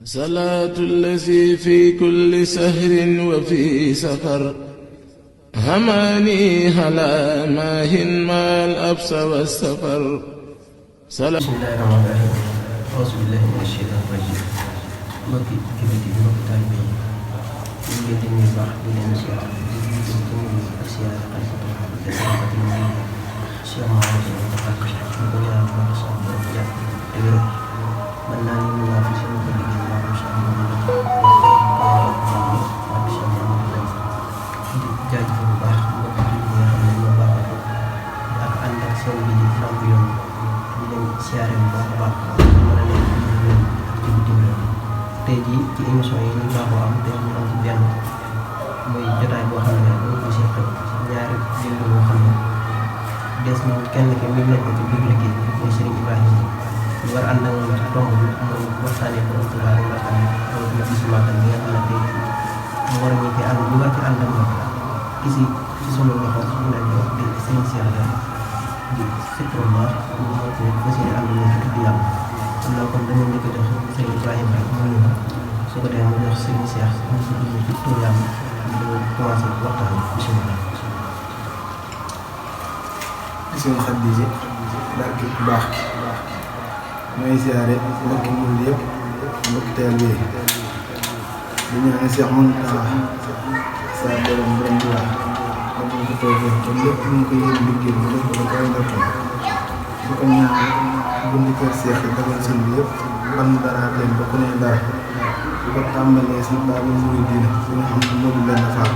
صلاة الذي في كل سهر وفي سفر هماني هلا ماهن ما الأبس والسفر. بسم الله الرحمن الرحيم. أعوذ بالله من الشيطان الرجيم. mbokki jullit yi mbokki taalibe yi ñu ngi leen di nuyu baax di leen siyaar di nuyu ak siyaar xalifatul xalifatul murid Cheikh Mouhamadou Mountakha ñu ko ñaanal baax sa borom jàpp te wér mën naa ñu ñaan fi seen ko liggéey maanaam Cheikh Mouhamadou di jaajëfal bu baax mbokki jullit yi nga xam ne ñoo baaxoo ak ànd ak seen bi lamp yoon di leen siyaare bu baax a baax mën a leen ak ci bitim réew. tey jii ci émission yi ñu baaxoo am te ñu am ci benn muy jotaay boo xam ne dañu ko seq ñaari jënd boo xam ne des na kenn ki mi nañ ko ci biir liggéey bi muy Serigne Ibrahima ñu war ànd ak moom ci tomb bi mooy waxtaanee borom Tuubaa yi waxtaanee rawatina bisu Màggal bi nga xam ne tey mu war a ñu koy ànd ñu war ci ànd ak moom ci sunu loxo suñu laaj wax di Serigne Cheikh Dia di secrement ñu moo ko fas yéene ànd moom ci tudd yàlla xam naa kon dañu njëkk a jox Serigne Ibrahima rek mu ñëw su ko defee mu jox Serigne Cheikh mu tudd ci tur yàlla ñu commencé waxtaan bi bismillah. Bismillah Xadija barke bu baax may siyaare mbokki murid yëpp mbokki taalibe yi di ñaan Cheikh Mountakha sa borom Tuubaa ak ñu ko toogee kon lépp ñu ko yéen liggéey bi lépp da koy ndorteel bu ko ñaan bundi kër Cheikh yi defal seen bi yëpp ban dara leen ba ku ne dara bu ko tàmbalee si Baabul Muridiina bi nga xam ne moo di benn faam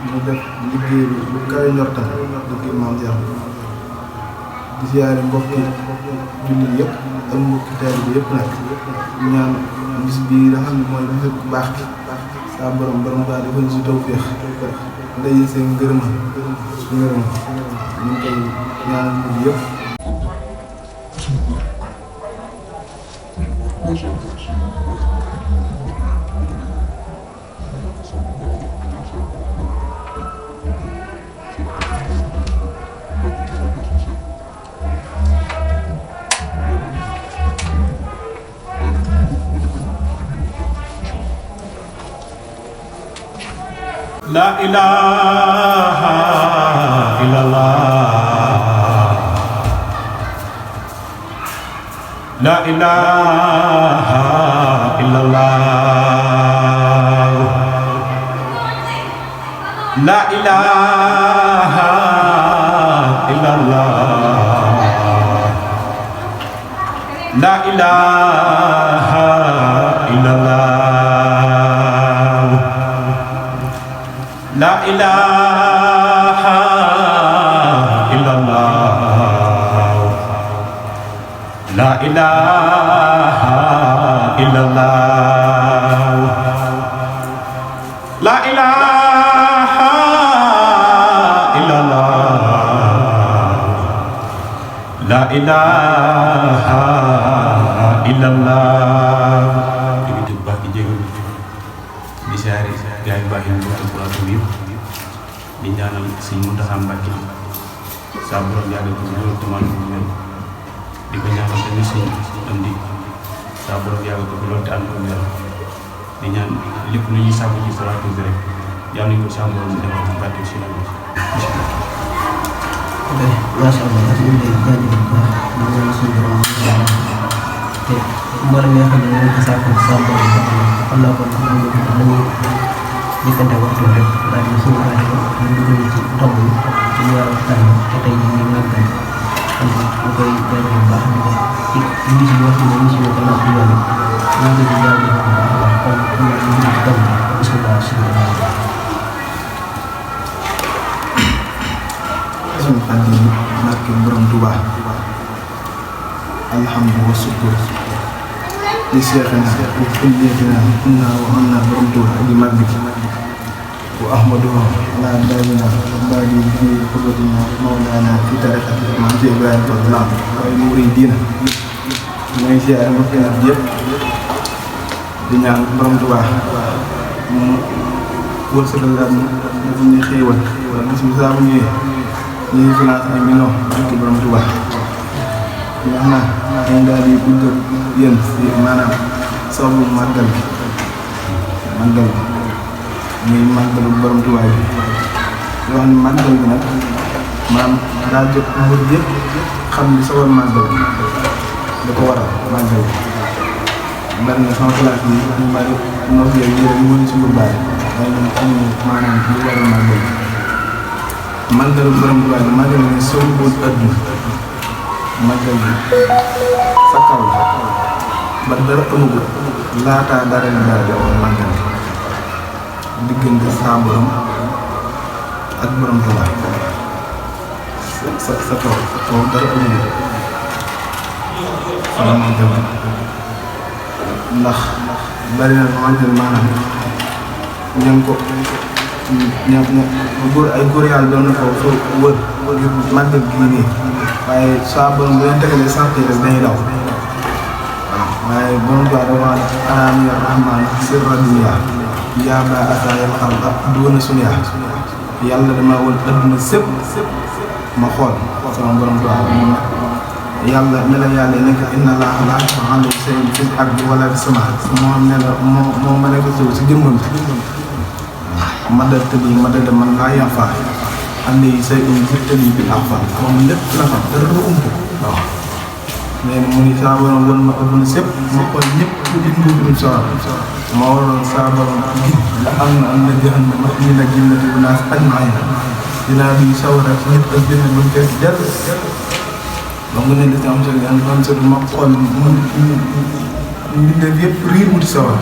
mu def liggéey bi lu kawe njortam liggéey maam Cheikh di siyaare mbokki jullit yëpp ak mbokki taalibe bi yëpp nag ñaan bis bii nga xam ne mooy dafa bu baax bi saa borom daa defal si tawfeex ndey seen ngërëm ñu ngi koy ñaanal mbir yëpp. La ilaha illallah. La ilaha illallah. La ilaha illallah. La ilaha illallah. La ilaha illallah. La ilaha illallah. La ilaha illallah. La ilaha illallah. Begitu bagi jéego di siyaare gaa yu baax yi ñu ko plateau bi yëpp di ñaanal Sëñ Mountakha Mbacké sa borom yàggal ko loolu tamit di ko ñaanal tamit Sëñ Amdi sa borom yàggal ko loolu te ànd ko wér di ñaan lépp lu ñuy sàkku ci plateau bi rek yàlla nañu ko sa borom defal ci barke si la macha allah ñu ngi lay jaajëfal bu baax di ñaan suñu borom te mboolem yoo xam ne ñu ngi ko sàkku sa borom xam naa kon dañuy jëkkante waxtu rek daal di suñu rajo ñu dugal ci tomb yi ci ñu war a waxtaan te tey jii ñu màggal xam nga ñu koy jaajëfal bu baax di ko ci bis bi wax ne bis bi ko naat yoon ñu ngi di jaajëfal bu baax a baax kon xam naa ñu ngi ci tomb bismillah suñu rajo. suñu Xadija barke borom Tuubaa alhamdu wa sukur li Seexina wa kulliyatina inna wa anna borom Tuubaa aji mag bi wa ahmadu ala daawina baadi bi xurbatina mawlaana fi tariqati maam ci Ibrahima Fall waaye muridiina mooy siyaare mbokki nag yëpp di ñaan borom Tuubaa mu wërsëgal daal ñu ñuy xéewal wala bis bi saa bu ñëwee ñu ngi finance ay millions barke borom Tuubaa wax na dañ daal di bëgg yéen maanaam sababu màggal gi muy màggalu borom Tuubaa bi yoo xam ne màggal gi nag maanaam daa jot mbir yëpp xam li sabab màggal da ko waral màggal bari na sama classe bi ñu bari noo fi yëg yére ñu mën si lu bari waaye ñun amuñu maanaam lu waral màggalu borom Tuubaa bi màggal gi soo ko adduna màggal gi sa kaw la ba dara amagul laataa dara li dara la woon màggal diggante saa borom ak borom Tuubaa sa kaw dara amagul wala màggal ndax bari na màggal maanaam ña ko góor ay góor yàlla doon na ko fa wër ngir màggal gii nii waaye saa borom bu leen tegalee sant yi rek dañuy daw waaw waaye borom Tuubaa dafa wax anaam ya rahmaan sirra dunya yaa ba asaayal xalqa duuna sunya yàlla dama woon adduna sépp ma xool sama borom Tuubaa moom yàlla ne la yàlla nekk inna laaha laa yaxfaa alayhi shay'un fil ardi wala fis samaa moo ne la moo ma nekk si jëmmam madad man laa yaxfaa alayhi shay'un bil axfaa moom lépp la xam dara du ump waaw nee na mu ni saa borom wan ma adduna sépp ma xool ñëpp di mbuutum sawar ma waroon saa borom gi la am na jahannama min al-jinnati wan naas ajma'iin dinaa bi sawara si ñëpp ak jënd ba mu fees dell donc ne li ci am solo yàlla am solo ma xool mbindeef yëpp riir wuti sawar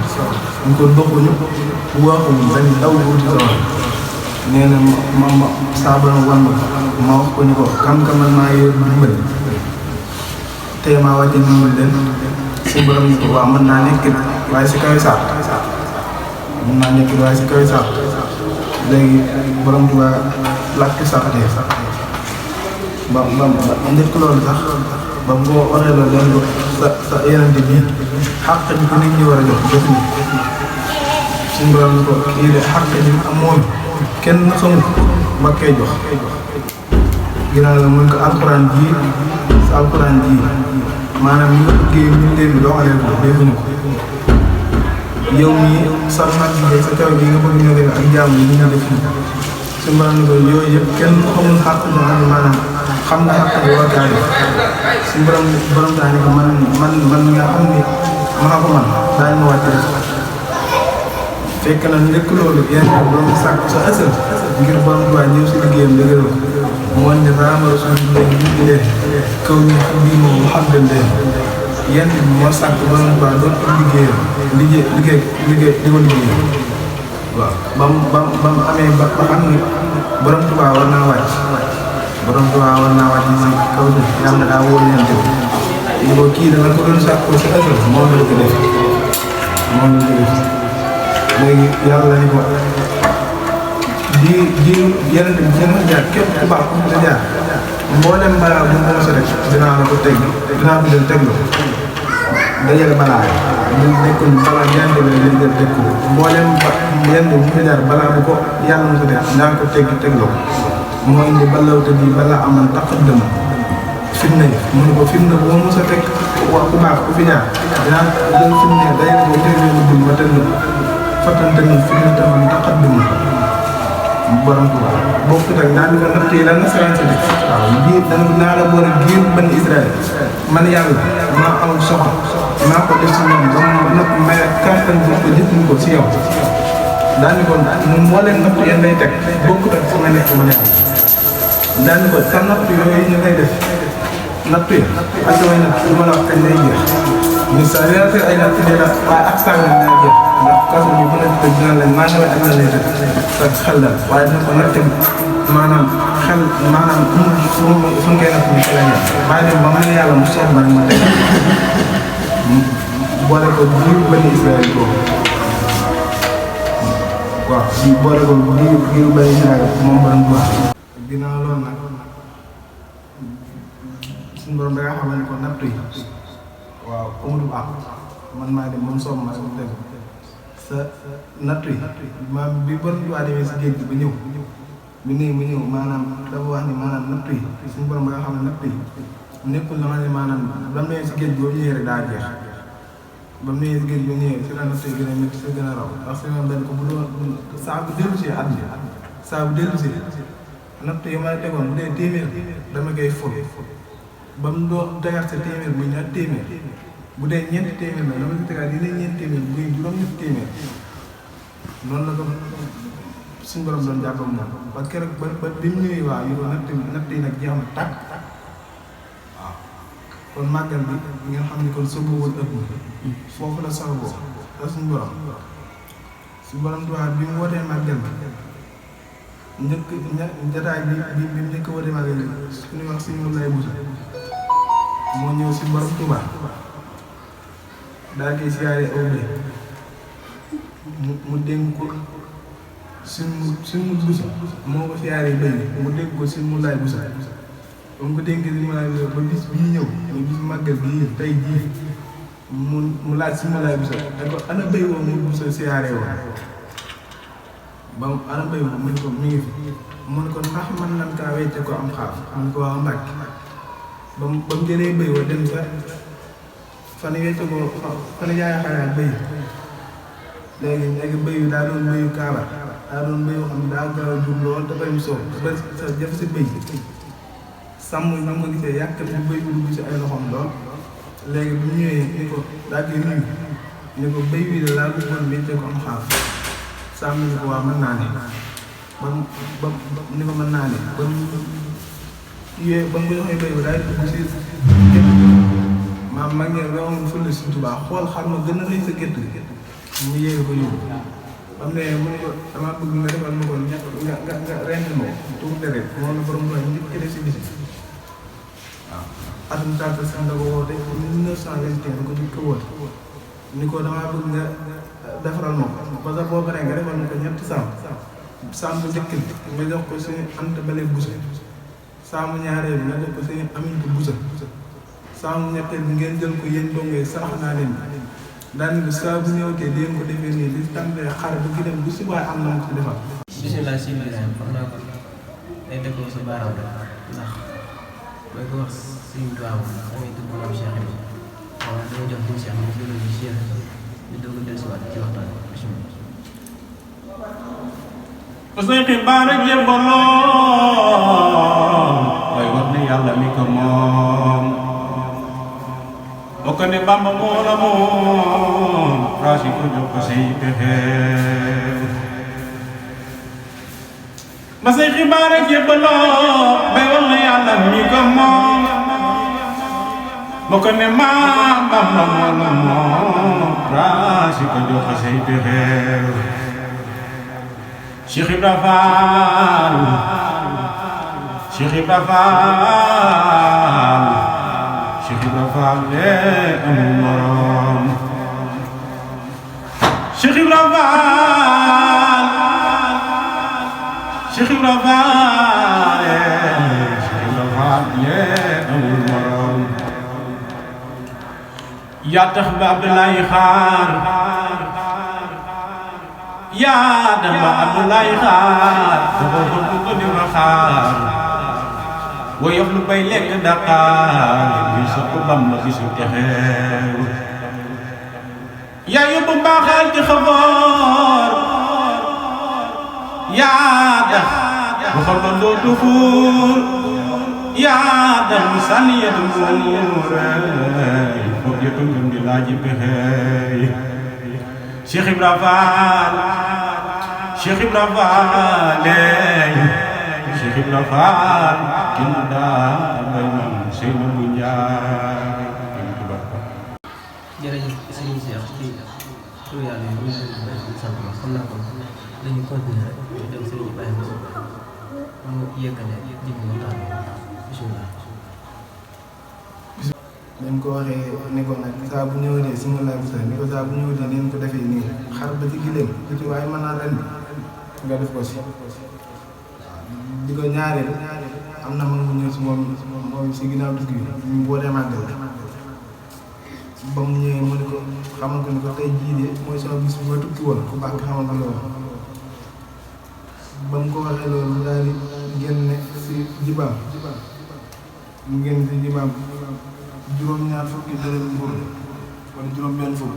ñu ko doxuñu waaxuñu dañ daw wuti sawar nee na ma saa borom wan ma wax ko ñu ko kam maa yor dimbali tey maa wàcce dimbali leen si borom ñu ko waaw mën naa nekk waaye si kaw sax mën naa nekk waaye si kaw sax léegi borom Tuubaa lakk saxatee ba njëkk loolu sax ba boo waxee loolu leen sa yenente bii xàq bi ko nit ñi war a jox ni suñu borom ni ko kii de xàq bi moom kenn xamul ba koy jox ginnaaw la mun ko alxuraan ji sa alxuraan ji maanaam ñu nga bëggee ñu leen doxalee ko defuñu ko yow mii sa nag bi sa kaw bi nga bëgg ñoo def ak jaamu yi ñu def suñu borom ni ko yooyu yëpp kenn xamul xàq ñoo xam ne maanaam xam nga xàq bi war kaa def suñu borom daa ne ko man nga xam ni maa ko man daañu ma wàcce fekk na njëkk loolu yéen borom sàkk sa ësël ngir borom Tuubaa ñëw si liggéeyam dëgëral moo ne raama Rasulullah ñu ngi leen kaw ñu xam bii moom mu xam leen leen yéen moo sàkk borom Tuubaa doon ko liggéeyam liggéey di ko liggéeyam waaw ba mu amee ba xam ni borom Tuubaa war naa wàcc si kaw bi yàlla daa wóor leen def ñu ko kii dana ko doon sàkkoo si ësël moom lañ ko def léegi yàlla ni ko di yeneen bi seen jaar képp ku baax ku la jaar mboolem balaa bu mu mos a def dinaa la ko teg dinaa ko jël teg la dajale balaa ñu nekkul balaa yeneen bi lañ jël teg ko mboolem yeneen bi mu jaar balaa bu ko yàlla mos a def dinaa ko teg la ko moo indi balawte bi balaa amal taqaddam fitna yi mu ne ko fitna boo mos a teg waa ku baax ku fi jaar dinaa jël fitna dajale ko teg leen dul ma teg la fattante ni fitna tamit taqaddam borom Tuubaa bokkut ak naan ko natt yi lan la saraan si def waaw biir danga naa la boole biir ban Israël man yàlla maa am soxla maa ko def si ñoom ba mu may kàttan bi ko jëfandikoo si yow daani ko moom moo leen natt yéen lay teg bokkut ak fu nga nekk man yàlla daani ko sa natt yooyu ñu lay def natt yi ak samay natt du ma la wax kañ lay jeex mais sa réalité ay natt ne la waaye ak saa nga lay jeex ndax kaso bi bu nekk dina leen maa ngi ak la lay def sa xel la waaye dina ko natt maanaam xel maanaam fu ngeen natt ni xel la ñu waaye dem ba mu ne yàlla mu soog ma ma teg boole ko biir bani Israël boobu waaw boole ko biir bani Israël moom borom bu baax ginnaaw loolu nag suñu borom da nga xam ne ko natt yi waaw amul bu am man maa dem moom soog ma sama teg sa natt yi maam bi borom bi waa demee si géej gi ba ñëw mu ñëw maanaam dafa wax ni maanaam natt yi suñu borom ba nga xam ne natt yi nekkul na ma ne maanaam ba mu si géej gi boobu ñëwee rek daa jeex ba mu nee géej ba ñëwee si la natt yi gën a métti si gën a raw ndax si moom dañ ko bu doon saa bu dellu si at bi saa bu dellu si natt yi ma tegoon bu dee téeméer dama koy ful ba mu doon tegaat sa téeméer muy ñaar téeméer bu dee ñeenti téeméer la dama si tegaat yeneen ñeenti téeméer muy juróom-ñetti téeméer noonu la ko suñu borom doon jàppam moom ba keroog ba bi mu ñëwee waa ñu ko natt yi nag jeex na tàkk waaw kon màggal bi ngeen xam ni kon sóobuwul ëpp foofu la sababoo la suñu borom tubaab bi mu wootee màggal bi jataay bi mu njëkk a wootee màggal bi suñuy wax suñu lay busa moo ñëw si borom Tuubaa daal koy siyaare aw bi mu dénk ko suñu busa moo ko siyaaree béy mu dégg ko suñu laay busa ba mu ko dénkee suñu laay busa ba bis bii ñëw muy bis màggal bii tey jii mu laaj suñu laay busa da ko ana béy woo mu busa siyaaree woon ba mu ana béy woo mu ne ko mi ngi fi mu ne ko ndax man nan kaa wecce ko am xaaf mu ne ko waaw Mbàkke ba mu jëlee béy woo dem sa fan wecce ko fan yaay xaraat béy léegi béy yu daa doon béyu kaaba daa doon béy yoo xam ne daa gaaw a jur lool te bari soow te bari sa jëf si béy sàmm na ko gisee yàqal bu béy bu dugg si ay loxoom lool léegi bu ñëwee ni ko daa koy nuyu ni ko béy wi de laa bëggoon wecce ko am xaaf sàmm ni ko waa mën naa ne ba ni ko mën naa ne ba mu ko joxee béy ba daal di dugg si gétt maam mag ñe waxoon fële si Tuubaa xool xam ma gën a rëy sa gétt mu yéege ko yóbbu ba mu ne mu ne ko damaa bëgg nga defal ma ko nga rent ma tuur deret moom la borom doon njëkk def si bisi waaw atum tàgg sax da ko woote 1921 ko njëkk woote ni ko damaa bëgg nga defaral ma ko parce que boo paree nga defal ma ko ñetti saam bu njëkk bi nga jox ko suñu Anta Bale Busa saamu ñaareel bi nga jox ko suñu Amintu Busa saamu ñetteel bi ngeen jël ko yéen dongee sarax naa leen daan bi saa bu ñëwtee di ko defee nii li tàmbalee xare bu gi dem bu subaa am na mu ci defal. bisimilah si biir xam naa ko day déggoo si baaraam ndax mooy ko wax suñu tubaab damay tudd maam Cheikh bi waaw dama jox suñu Cheikh mu gënoon di Cheikh di doog a dellusiwaat ci waxtaan bi bisimilah. parce que xibaar ak yëmbaloo waaye war na yàlla mi ko moom bokk ne Bamba moo la moom raasi ko jox ko say pexe ba say xibaar ak yëmbaloo bay war na yàlla mi ko moom bokk ne Bamba moo la moom raasi ko jox ko say pexe Cheikh Ibra Fall Cheikh Ibra Fall Cheikh Ibra Fall amul morom Cheikh Ibra Fall Cheikh Ibra Fall Cheikh Ibra Fall amul morom yaa tax ba Abdoulaye xaar yaa tax ba Abdoulaye xaar dafa bëgg ko di ma xaar woyof lu bay lekk Dakar bi sopp Bamba gisu texew yaa yóbbu mbaaxal ci xaboor yaa tax bu xol ba dootu fuur yaa tax mu sànni yetu muur foog yetu ngëm di laaji pexey Cheikh Ibra Fall Cheikh Ibra Fall Cheikh Ibra Fall kenn daa bay man Seydou bu Njaay jërëjëf sëriñ Cheikh ci tur yàlla yi ñu ngi sant ma xam naa ko dañuy continuer rek dem sëriñ Ibrahima mu yeggale jëm waxtaan bismillah. dañ ko waxee ni ko nag saa bu ñëwatee si mu laaj bi sax ni ko saa bu ñëwatee neen ko defee nii xar ba ci gileem ku ci waaye mën naa ren nga def ko si di ko ñaareel am na man mu ñëw si moom si ginnaaw dugg bi ñu bootee màggal ba mu ñëwee mu ne ko xamal ko ni ko tey jii de mooy sama bis bi ma tukki woon ku baax nga xamal ko loolu ba mu ko waxee loolu mu daal di génne si jibaam mu génn si jibaam juróom-ñaar fukki dërëm mburu wala juróom-benn fukk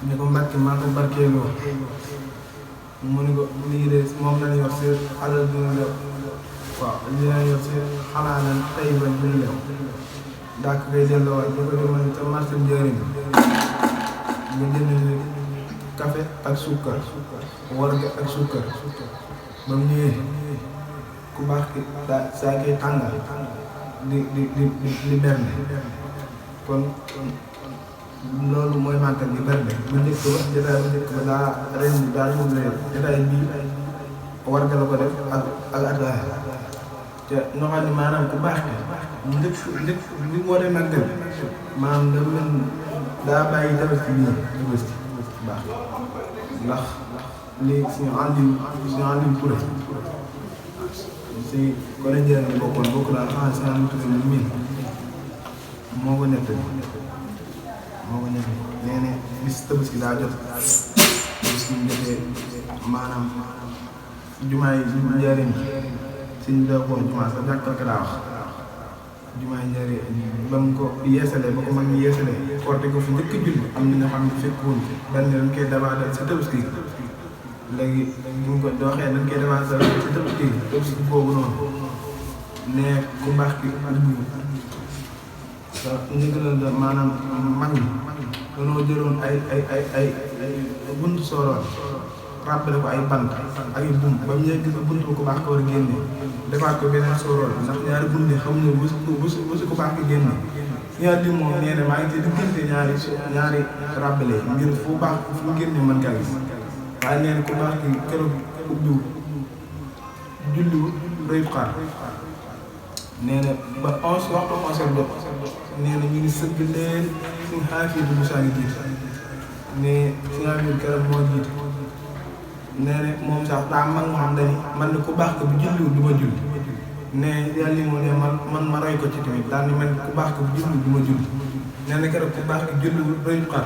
ne ko Mbàkke maa ko barkeeloo mu ne ko lii de moom lañ yor si alal bi ñu lew waaw li lañ yor si xalaalan tey ba bi ñu lew daak ngay delloowaat ba ko demal ca marché njëriñ nga jënd ni café ak suukar warga ak suukar ba mu ñëwee ku baax ki saa koy tàngal di bernde kon loolu mooy màggal gi bernde bu njëkk ba jotaay bu njëkk ba ren daa ñëw leen jotaay bii warga la ko def ak ataaya te ñoo xam ne maanaam ku baax ki njëkk bi mu waree màggal maanaam da mel daa bàyyi tabaski bii tabaski baax ndax lii suñu àndiw Touré si kon njëriñ la bokk daal xanaa si àndiw Touré lu miin moo ko nekk nee na bis tabaski daa jot tabaski ñu jotee maanaam jumaa yi njëriñ suñu doogoon jumaa sax jàkkal ka daa wax jumaa yi njëriñ ba mu ko yeesalee ba ko mag ñi yeesalee porté ko fi njëkk julli am na ñoo xam ne fekk woon dañ ne dañ koy dabaatal si tabaski léegi bu ñu ko doxee dañ koy dabaatal si tabaski boobu noonu ne ku baax ki ndigalal da maanaam mag ñi dañoo jëloon ay buntu sooroon ràbbale ko ay bant ak ay buum ba mu ñëwee gis nga buntu ko baax ko war a génne defaat ko beneen sooroon ndax ñaari buntu xamuñu bu si ko baax ko génne ñaar li moom nee na maa ngi ci diggante ñaari ràbbale ngir fu baax fu mu génne mën kaa gis waaye nee na ku baax ki keroog ubbiwul julliwul rëyut xaar nee na ba 11 waxtu jot nee na ñu ngi sëgg leen suñu xaafii bu Moussa ngi jiite ne suñu amir keroog moo jiite nee na moom sax daa mag moo xam dañu man ne ku baax ko bu julliwul du ma julli ne yàlla li moo ne man ma roy ko ci tamit daal ni man ku baax ko bu julliwul du ma julli nee na keroog ku baax ko julliwul rëyut xaar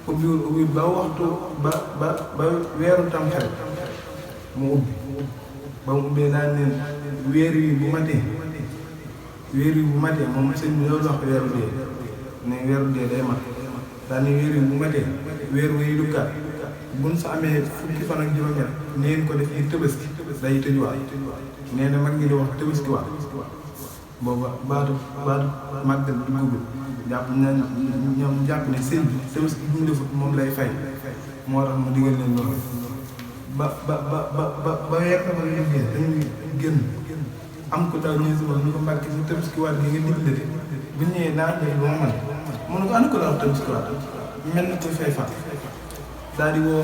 ubbi ba waxtu ba weeru tam xel mu ubbi ba mu ubbee daal ne weer wi bu matee moom sëñ bi loolu wax weeru dee ne weeru dee day mat daal ne weer wi bu matee weer wi duggaat buñ sa amee fukki fan ak juróom-ñett neen ko def ngir Tabaski day tëjuwaat nee na mag ngi di wax Tabaski waat booba baatu màggal duggagul ñoom jàpp ne sëñ bi Tabaski bu mu defut moom lay fay moo tax mu digal leen loolu ba weer sama liggéey dañuy génn am ko daal ñu si wax ñu ko Mbàkke si Tabaski waat gi nga digle de bu ñëwee naa def ba mu mën ko ana ko la wax Tabaski waat mel na ko fay fat daal di woo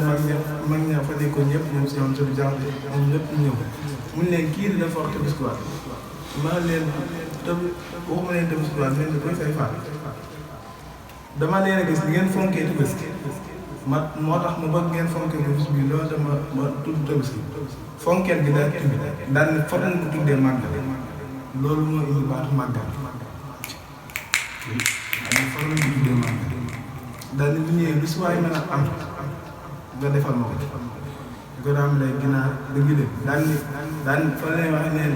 mag ña fa nekkoon ñëpp ñoom si ñoom suñu jaxle ñoom ñëpp ñëw mun leen kii di dafa wax Tabaski waat maa leen waxuma leen Tabaski waat mel na koy fay fat dama leen a gis ni ngeen fonkee Tabaski moo tax mu bëgg ngeen fonkee ko bis bi loolu dama ma tudd Tabaski fonkeel gi daal tudd daal ne fa ko tuddee màggal loolu moo indi baatu màggal fa lañ ko tuddee màggal daal ne bu ñëwee lu si waay mën a am nga defal ma ko godaam lay ginaar da gilé daal fa lay wax neen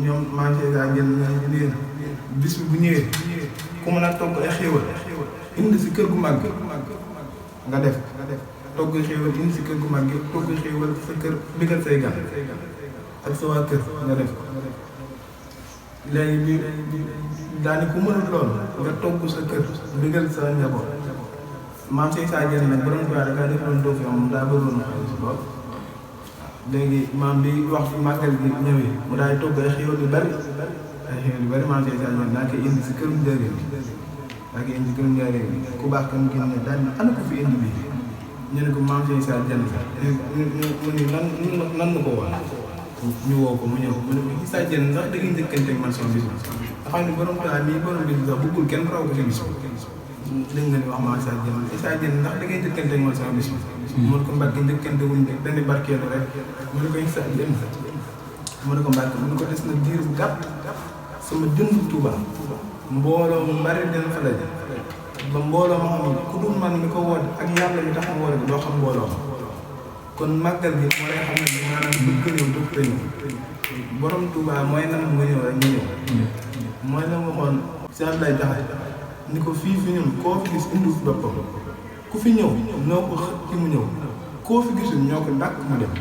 ñoom manqué gaa jël leen bis bi bu ñëwee ku mën a togg ay xéewal indi si kër gu màgg nga def togg xéewal indi si kër gu mag gi togg xéewal sa kër bigal say gan ak sa waa kër nga def léegi bi daani ku mënul loolu nga togg sa kër bigal sa njaboot maam say saa jën nag borom tubaab dakaa defoon doo fi am daa bëggoon xaalis lool léegi maam bi wax màggal gi ñëwee mu daay togg ay xéewal yu bari maam say saa jën daa koy indi si kërum njëriñ daa koy indi si kërum njëriñ ku baax kam génne daal ni ana ko fi indi bi ñu ne ko maam Cheikh Issa Diène mu ni nan na ko wax ñu woo ko mu ñëw mu ne ko Issa Diène ndax da ngay njëkkante ak man sama bis nga xam ne borom taa nii borom bis sax bëggul kenn raw ko si bis dégg nga ni wax maam Issa Diène ndax da ngay njëkkante ak man sama bis mu ne ko Mbàkke njëkkante wuñ de dañu barkeelu rek mu ne ko Issa Diène mu ne ko Mbàkke mu ne ko des na diir bu gàtt sama jënd Tuuba mbooloo mu bari dina fa daje ba mbooloo ma xam ne ku dul man mi ko woote ak yàlla mi tax ma woote doo xam mbooloo kon màggal gi moo lay xam ne maanaam bëgg ñëw dëkk te ñëw borom Touba mooy nam nga ñëw rek nga ñëw mooy la waxoon si lay jaxate ni ko fii fi ñun koo fi gis indi boppam ku fi ñëw noo ko xët ci mu ñëw koo fi gisul ñoo ko ndàkk mu dem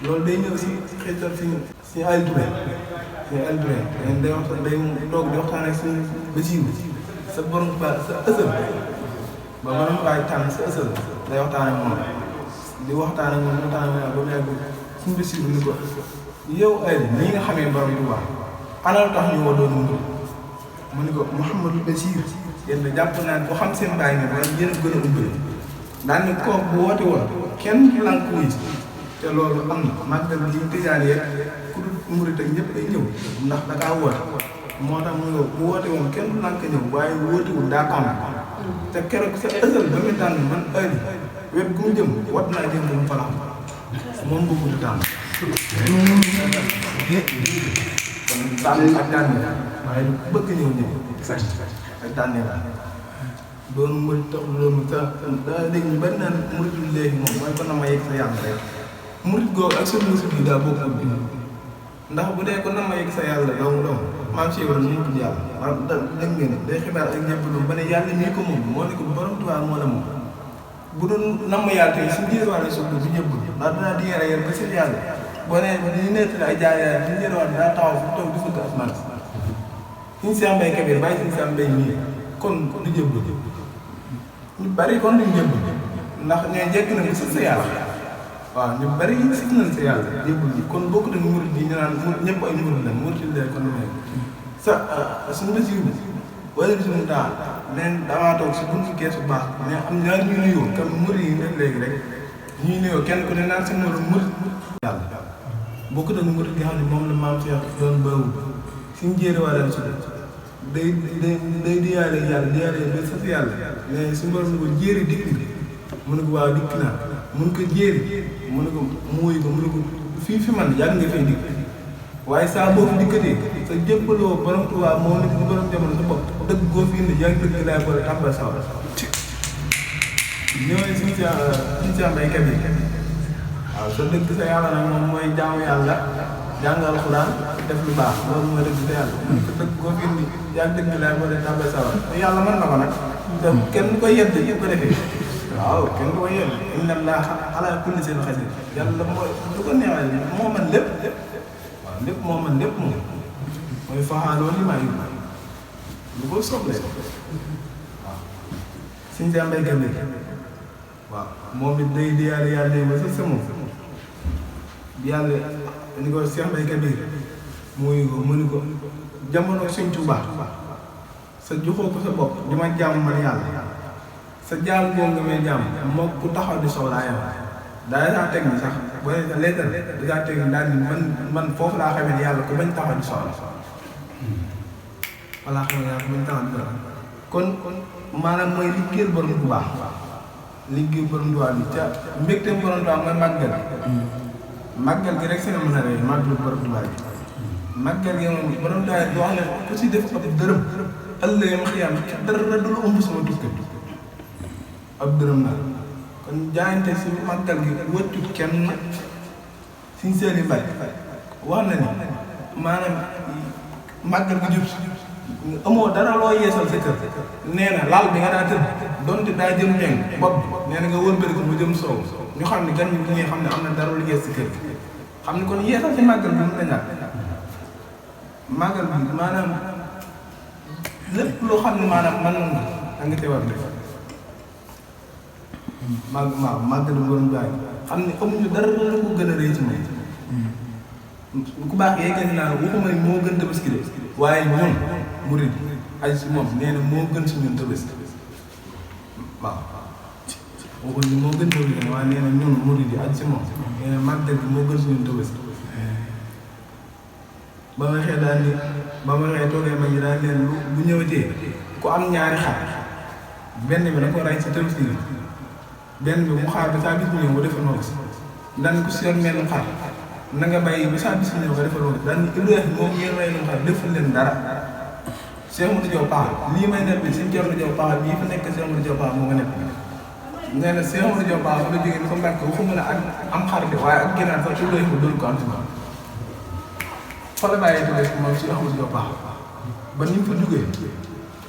loolu day ñëw si xeetal si Aliou Touré day waxtaan day toog di waxtaan ak suñu Basiiru sa borom ba sa ësël ba borom baay tànn sa ësël day waxtaan ak moom di waxtaan ak moom ba mu yàgg suñu Basiiru ni ko yow Aliou ni nga xamee borom Tuubaa ana lu tax ñu woo doon mu ni ko Mouhamadou Basiir yéen a jàpp naa ko xam seen bàyyi nga wala yéen a gën a umbale daan ni kooku bu woote woon kenn du lànk wuy te loolu am na màggal gi tëjaan yeeg ku dul murit ak ñëpp ay ñëw ndax da kaa woote moo tax mu ne bu woote woon kenn du lànk ñëw waaye wootewul daa tànn te keroog sa ësal ba muy tànn man Aliou wet gu mu jëm wat naa jëm ba mu fa la moom bëgg di tànn kon tànn ak tànn waaye bëgg ñëw ak tànnee la doon murit tax loolu daa dégg ñu bari naan muritul léegi moom mooy ko na ma yegg sa yàlla rek murit googu ak seen murit bi daa bokkul bi ndax bu dee ko na ma yegg sa yàlla dong maam si war ñu tudd yàlla maanaam dégg ngeen ne day xibaar ak ñëpp lu ba ne yàlla mii ko moom moo ne ko borom Tuubaa moo la moom bu doon namm yàlla tey si biir wàllu suuf bi ñëpp ndax dinaa di yore yéen ba seen yàlla boo nee ñu nettali ay jaay ñu jëriwaat daa taxaw fu toog di fëgg asmaan suñu Cheikh Mbaye Kabir bàyyi suñu Cheikh Mbaye nii kon du jëbb ñu bari kon duñ jëbb ndax ñooy jekk nañ si sa yàlla waaw ñu bari si nañ sa yàlla jëbb ji kon bokk nañ murid yi ñu naan ñëpp ay murid lañ murid yi kon du nekk sa suñu Basiiru bi wala suñu daal neen damaa toog si buntu keesu baax mais am ñaar ñu nuyoo comme murid yi nekk léegi rek ñuy nuyoo kenn ku ne naan si morom murid yàlla bokk nañ murid gi xam ne moom la maam Cheikh doon bawul suñu jéere waa daan suñu day diyaale yàlla diyaale ba sax yàlla mais suñu borom ne ko jéeri dikk nga mu ne ko waaw dikk naa mun ko jéeri mu ne ko muuy ko mu ne ko fii fi man yàgg nga fay dikk waaye saa boo fi dikkatee sa jëppaloo borom Tuubaa moo nekk borom jamono sa bopp dëgg goo fi indi yaa ngi dëgg laay boole tàmbal sawar ñooy suñu Cheikh Mbaye Kabir waaw sa dëgg sa yàlla nag moom mooy jaamu yàlla jàngal Alxuraan def lu baax loolu mooy dëgg sa yàlla te dëgg goo fi indi yaa ngi dëgg laay boole tàmbal sawar te yàlla mën na ko nag te kenn ko yedd yëpp ko defee waaw kenn ko yedd inna Allaaha alaa kulli shay'in qadiir yàlla mooy du ko neexal moo mën lépp waaw lépp moo mën lépp moom mooy faxaaloo li maa yóbbu lu ko soobee waaw suñu Cheikh Mbaye Kabir waaw moom it day diyaale yàlla day ba sa moom yàlla ni ko Cheikh Mbaye Kabir muy ko mu ni ko jamono Sëñ Tuubaa sa joxoo ko sa bopp di ma jàmm man yàlla sa jaam boo nga may jàmm moo ku taxaw di soxlaayam daa saa teg ni sax boo nee sa lettre da saa teg ni daal ni man foofu laa xamee ne yàlla ku bañ taxaw di soxla walla xam ne yàlla ku bañ taxaw di soxla kon maanaam mooy liggéeyal borom bu baax liggéey borom Tuubaa bi ca mbégteem borom Tuubaa mooy màggal gi rek seen mën a rey màggalu borom Tuubaa bi màggal gi moom borom Tuubaa bi wax ne ku si def ab dërëm ëllëg ma xiyaam dara du la ëmb sama tukkat ab dërëm la kon jaayante si màggal gi wëccu kenn suñ seeni mbay wax na ni maanaam màggal gi jub amoo dara loo yeesal sa kër nee na laal bi nga daa tëdd donte daa jëm ñeng bopp bi nee na nga wëlbati ko mu jëm soow ñu xam ne gan ñi bu ñuy xam ne am na dara lu yees si kër xam ne kon yeesal si màggal bi mën na ñàkk màggal bi maanaam lépp loo xam ne maanaam mën na da nga tee war def màggal borom jaay xam ne amuñu dara lu ko gën a rëy ci moom ku baax yee gën naa waxuma ne moo gën tabaski de waaye ñun murid ay si moom nee na moo gën si ñun tabaski waaw waxuñ ni moo gën tabaski waaye nee na ñun murid yi aj si moom nee na màggal bi moo gën si ñun tabaski ba ma xëy daal ni ba ma xëy toogee ma ñi daal leen bu ñëwatee ku am ñaari xar benn bi da ko ray si tabaski bi benn bi mu xaar ba saa bis mu ñëw nga defal noonu si daan ko si yor mel xar na nga bàyyi ba saa bis mu ñëw nga defal noonu daan ni Ibrahima moom ngeen rey lu xar defal leen dara Cheikh Modou Diaw Paxa lii may nekk bi suñu Thierno Diaw Paxa bii fa nekk Cheikh Modou Diaw Paxa moo nga nekk nee na Cheikh Modou Diaw Paxa fa la jógee ni ko mbàkk waxuma la ak am xar de waaye ak gënaan sax Ibrahima doon ko am si moom fa la bàyyee tuddee moom Cheikh Modou Diaw Paxa ba ni mu fa jugee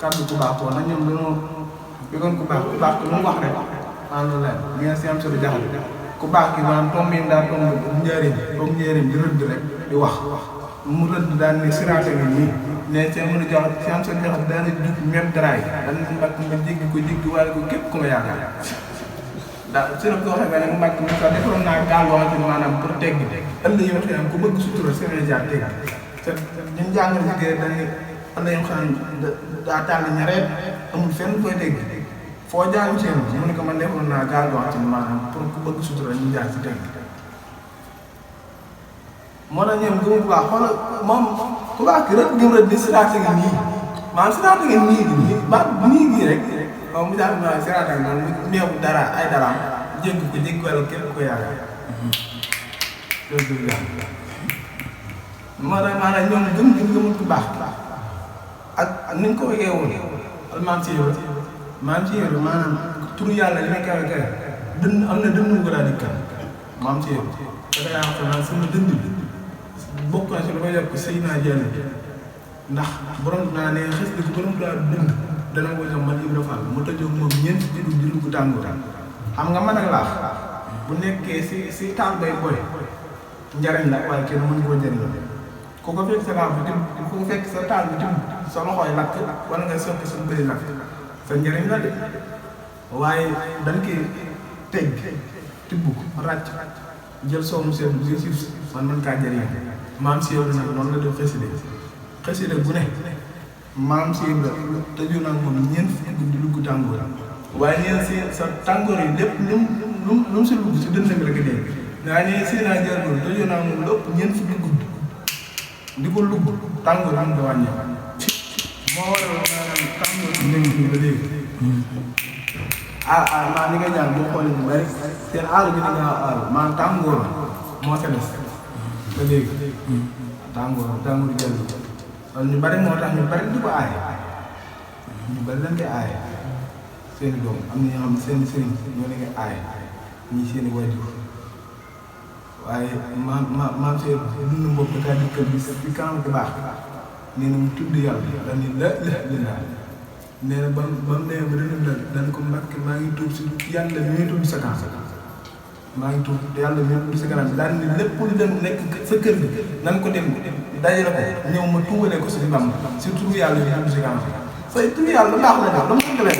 kàddu bu baax woon na ñoom dañoo kon ku baax lu mu wax rek maanaam la li nga si am solo jaxal ku baax ki maanaam tomb yi daa tomb njëriñ di rëdd rek di wax mu rëdd daal ne siraata gi nii ne seen mën a jox si am solo jaxal daana jug même daraay dana mbàkk ma jéggi wala ko képp ku ma yaakaar daal si la ko waxee nga ne mu mbàkk mi sax defaroon naa gaal boo xamante ni maanaam pour teggi ëllëg yoo xam ne ku bëgg sutura seen jaar teggi te ñun jàngal si gër dañuy ëllëg yoo xam ne daa tàll ñareet amul fenn koy teggi foo jaamu seen mu ne ko man defoon naa gaal boo xamante ni maanaam pour ku bëgg sutura ñu jaar si teggi moo tax ñoom gëmu bu baax xoolal moom ku baax ki rek gëm rek di siraata gi nii maanaam siraata gi nii ba nii gii rek moom mu daal ma siraata gi noonu néew dara ay daraam jéggi wala képp ko yaakaar loolu dëgg yàlla moo tax maanaam ñoom gëmul ku baax ak ni ñu ko wegee woon maam si yow maanaam turu yàlla li may kawe kawe am na dënn ko daal di kan maam si yow da yaa xam naa sama dënd bi bokk na si lu may def ko sëy naa jël ndax borom naa ne xës di ko borom daa dund dana ko jox man Ibra Fall mu tëjoo moom ñeent ci di dugg tàngoor xam nga man ak laax bu nekkee si taal bay boy njariñ la waaye kenn mënu koo njariñ ku ko fekk sa laax bi tim ku ko fekk sa taal bi tim sa loxooy lakk wala nga sotti sa bëri lakk sa njariñ la de waaye dañ koy teg tibb ko ràcc jël soomu seen bi si man kaa jëriñ maam si yow nag noonu la def xasida bu ne maam si yow tëju nag moom ñeent fukki guddi dugg tàngoor waaye ñeen si sa tàngoor yi lépp lu si dugg si dënn bi rek dégg ngaa ñeen si naa jërgoor tëju nag moom lépp ñeent fukki guddi di ko lugg tàngoor am da wàññi moo waral maanaam tàngoor bi nekk fii ba léegi maa li nga jàng boo xoolee ñu bari seen aaru bi ni nga aaru maanaam tàngoor moo sa des ba léegi tàngoor jël wala ñu bari moo tax ñu bari di ko aaye ñu bari lañ koy aaye seen i doom am na ñoo xam ne seen i sëriñ ñoo leen koy aaye ñii seen i wajur waaye maam seen dund mbokk daa dikkal bi si kanam bu baax nee na mu tudd yàlla dañ ni la nee na ba mu nee ba dañ ko mbàkk maa ngi tuub si yàlla mi ngi tudd sa kanam maa ngi tuub yàlla mi ngi tudd sa kanam daal ni lépp lu dem nekk sa kër gi nan ko dem dajale ko ñëw ma tuubalee ko si Bamba si turu yàlla mi tudd sa kanam say turu yàlla baax la daal dama ko leen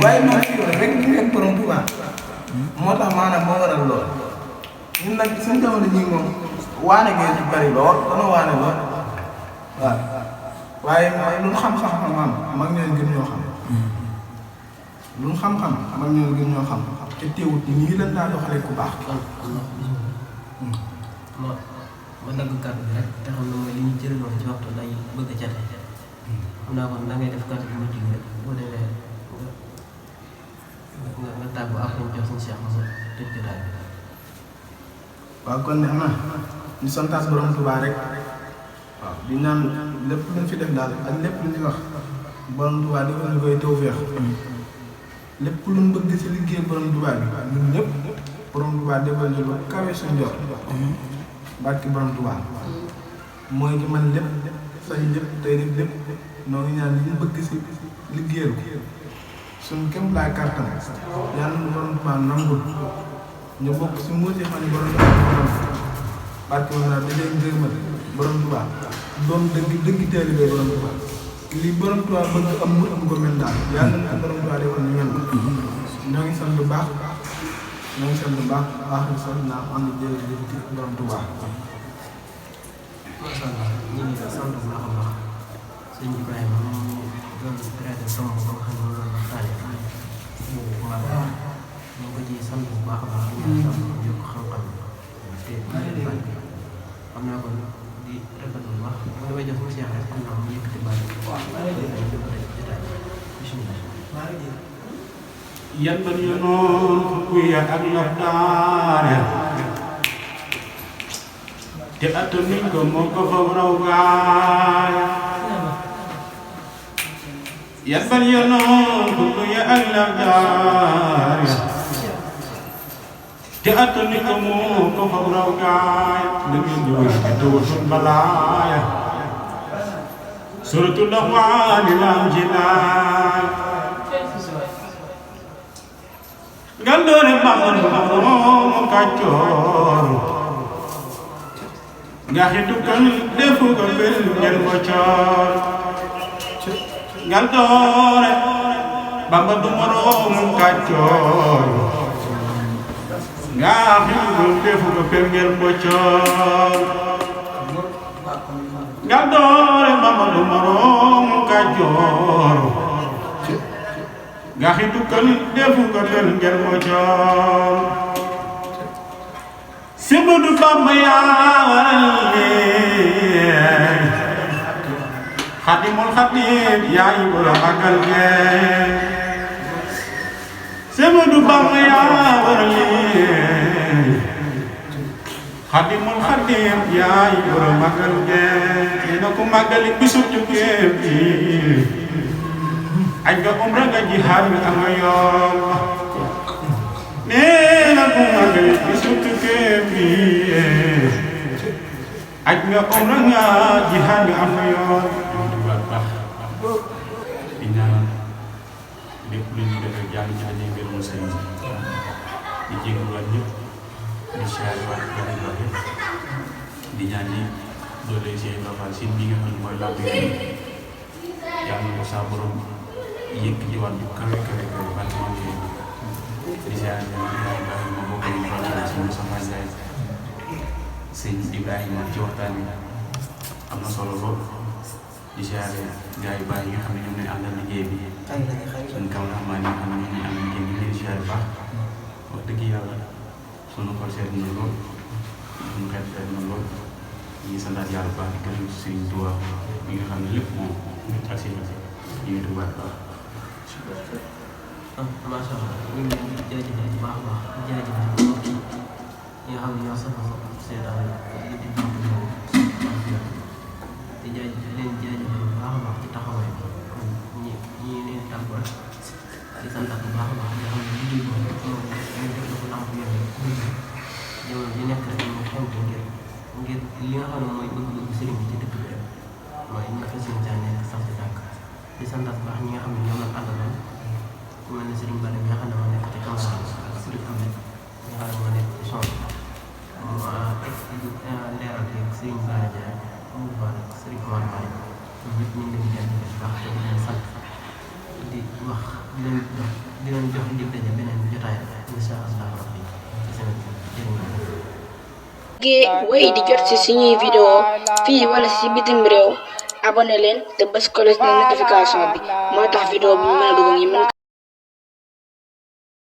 waaye maa ngi rek ñu nekk borom Tuuba moo tax maanaam moo waral lool ñun nag suñu jamono ñii moom waane ngeen ci bari lool dana waane lool waaw waaye lu ñu xam-xam mag ñoo gën ñoo xam lu ñu xam-xam mag ñoo gën ñoo xam te teewut ñii lañ daa doxalee ku baax. ma dagg kàddu bi rek te xam ne mooy li ñu jëriñoo ci waxtu day bëgg a jate xam naa kon da ngay def kàddu bi mujj gi rek boo demee nga tàggu ak ñu jox suñu Cheikh Moussa tëj jotaay bi. waaw kon ne na ñu santaat borom Tuubaa rek waaw di naan lépp luñ fi def daal ak lépp lu ñuy wax borom Tuubaa defal ñu koy tawfeex lépp luñ bëgg ci liggéey borom Tuubaa bi ñun ñëpp borom Tuubaa defal ñu lu kawe suñu jot barki borom Tuubaa mooy ki man lépp sañ lépp tey def lépp noo ngi ñaan li ñu bëgg ci liggéeyal ko suñu kéem laay kàttan yàlla na borom Tuubaa nangul ñu bokk si mbooti fan borom Tuubaa barke moom daal da leen gërëmal borom Tuubaa doom dëgg taalibe borom Tuubaa li borom Tuubaa bëgg am mu am ko mel daal yàlla na borom Tuubaa defoon ñu mel ñoo ngi sant bu baax baax na sant naa am na jërëjëf ci borom Tuubaa. macha allah ñu ngi sant bu baax a baax sëñ Ibrahima moom doon traité tomb ba nga xam ne moom la waxtaanee ñu ngi ko ciy sant bu baax a baax ñu ngi sant yokk xam-xam te xam naa kon di rafetlu bu baax bu damay jox monsieur rek xam naa mu yëkkati baat bi yan ban yu noon fukki ya ak loftaare te attanuñ ko moo ko fa raw gaay yan ban yu noon fukki ya ak loftaare te attanuñ ko moo ko fa raw gaay da ngeen di wéy te tawatul balaaya suratul Rahmaan lam jinaay Gandone Bamba Kajoor nga xitu kan defu ko fel ngel Bocor Gandone Bamba du morom Kajoor nga xitu kan defu ko fel ngel Bocor Gandone Bamba du morom Kajoor nga xitu kan defu ko fel ngel Bocor Semodu Bamba yaa Khadimul Khadim yaa wara magal ge Semodu Bamba yaa wara Khadimul Khadim yaa wara magal ge dina ko magal bisu tukkeem bi aj nga umra nga jihad nga am yoon neena ko magal bisu tukkeem bi aj nga umra nga jihad nga am yoon di ñaan lépp lu ñu def yàlla ci dañuy ngërëmu sëriñ di jégaluwaat ñëpp di siyaare waat beneen wax yëpp di ñaan ni doole seen lofal si bi nga xam ne mooy làmb yàlla na ko saa borom yëkk ci waat yu kawe kawe kawe bant ma ngi di siyaare Ibrahima bokk ñu ko si Moussa Ndiaye sëñ Ibrahima ci waxtaan wi am na solo lool di siyaare gars yu baax yi nga xam ne ñoom lañ àndal liggéey bi suñ kaw la xamaa ñi nga xam ne ñoom lañ àndal liggéey bi ñu leen siyaare baax wax dëgg yàlla sunu xol seet na lool sunu xeet seet na lool ñu santaat yàlla baax di gërëm Sëriñ Tuubaa mi nga xam ne lépp moom ak seen ñu ngi tubaat baax macha allah ñu ngi leen di jaajëfal bu baax a baax di jaajëfal mbokk yi nga xam ne ñoo safoo seetaan di jaajëfal leen jaajëfal bu baax a baax ci taxawaay ñi leen tàggoo rek di santaat bu baax a baax di xam ne liggéey boobu moom ñu def na ko lamp yooyu jamono ji nekk rek ñu xew ko ngir li nga xam ne mooy bëgg-bëgg sëriñ bi ci dëkk bi rek mooy ñu fas yéene nekk sax ci tànk di santaat bu baax ñi nga xam ne ñoom lañ àndaloon ku mel ne sëriñ Bada mi nga xam ne moo nekk ci caméra ak sëriñ Ahmed mi nga xam ne moo nekk ci son leeral yeeg sëriñ Bara Ndiaye mu baax ak sëriñ Omar Mbaye ñoom ñëpp ñu ngi leen di jaajëfal bu baax te di leen sant di wax di leen jox dig daje beneen jotaay incha allah rabbi ci semaine bi jërëjëf. wéy di jot ci suñuy vidéo fii wala ci bitim réew abonné leen te bës cloche de notification bi moo tax vidéo bu mën a dugg ngi mën